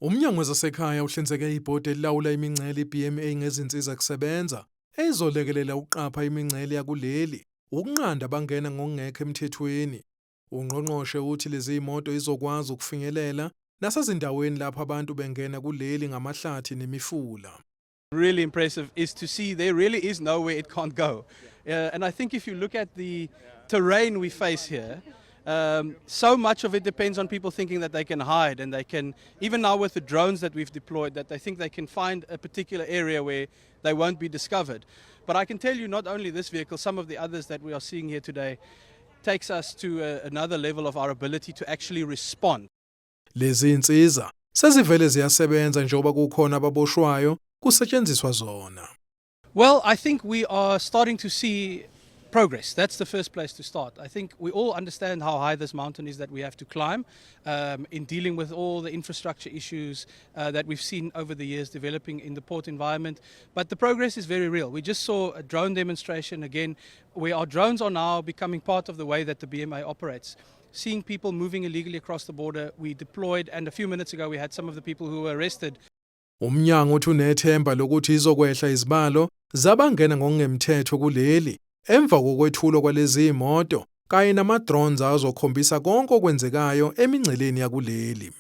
Umnyango wezasekhaya uhlinzeke ibhodi elilawula imingcele iBMA ngezinsiza kusebenza ezizolekelela ukuqapha imingcele yakuleli ukunqanda abangena ngokungekho emthethweni. Ungqongqoshe uthi lezi moto izokwazi ukufinyelela nasezindaweni lapho abantu bengena kuleli ngamahlathi nemifula. Really impressive is to see there really is nowhere it can't go. And I think if you look at the terrain we face here, so much of it depends on people thinking that they can hide and they can, even now with the drones that we've deployed, that they think they can find a particular area where they won't be discovered. But I can tell you, not only this vehicle, some of the others that we are seeing here today takes us to another level of our ability to actually respond. Lezi insiza sezivele ziyasebenza njengoba kukhona ababoshwayo kusetshenziswa zona. Well, I think we are starting to see progress. That's the first place to start. I think we all understand how high this mountain is that we have to climb in dealing with all the infrastructure issues that we've seen over the years developing in the port environment. But the progress is very real. We just saw a drone demonstration again, where our drones are now becoming part of the way that the BMA operates. Seeing people moving illegally across the border, we deployed, and a few minutes ago we had some of the people who were arrested. Umnyango uthi unethemba lokuthi izokwehla izibalo zabangena ngokungemthetho kuleli emva kokwethulwa kwalezi imoto kanye nama-drones azokhombisa konke okwenzekayo emingceleni yakuleli.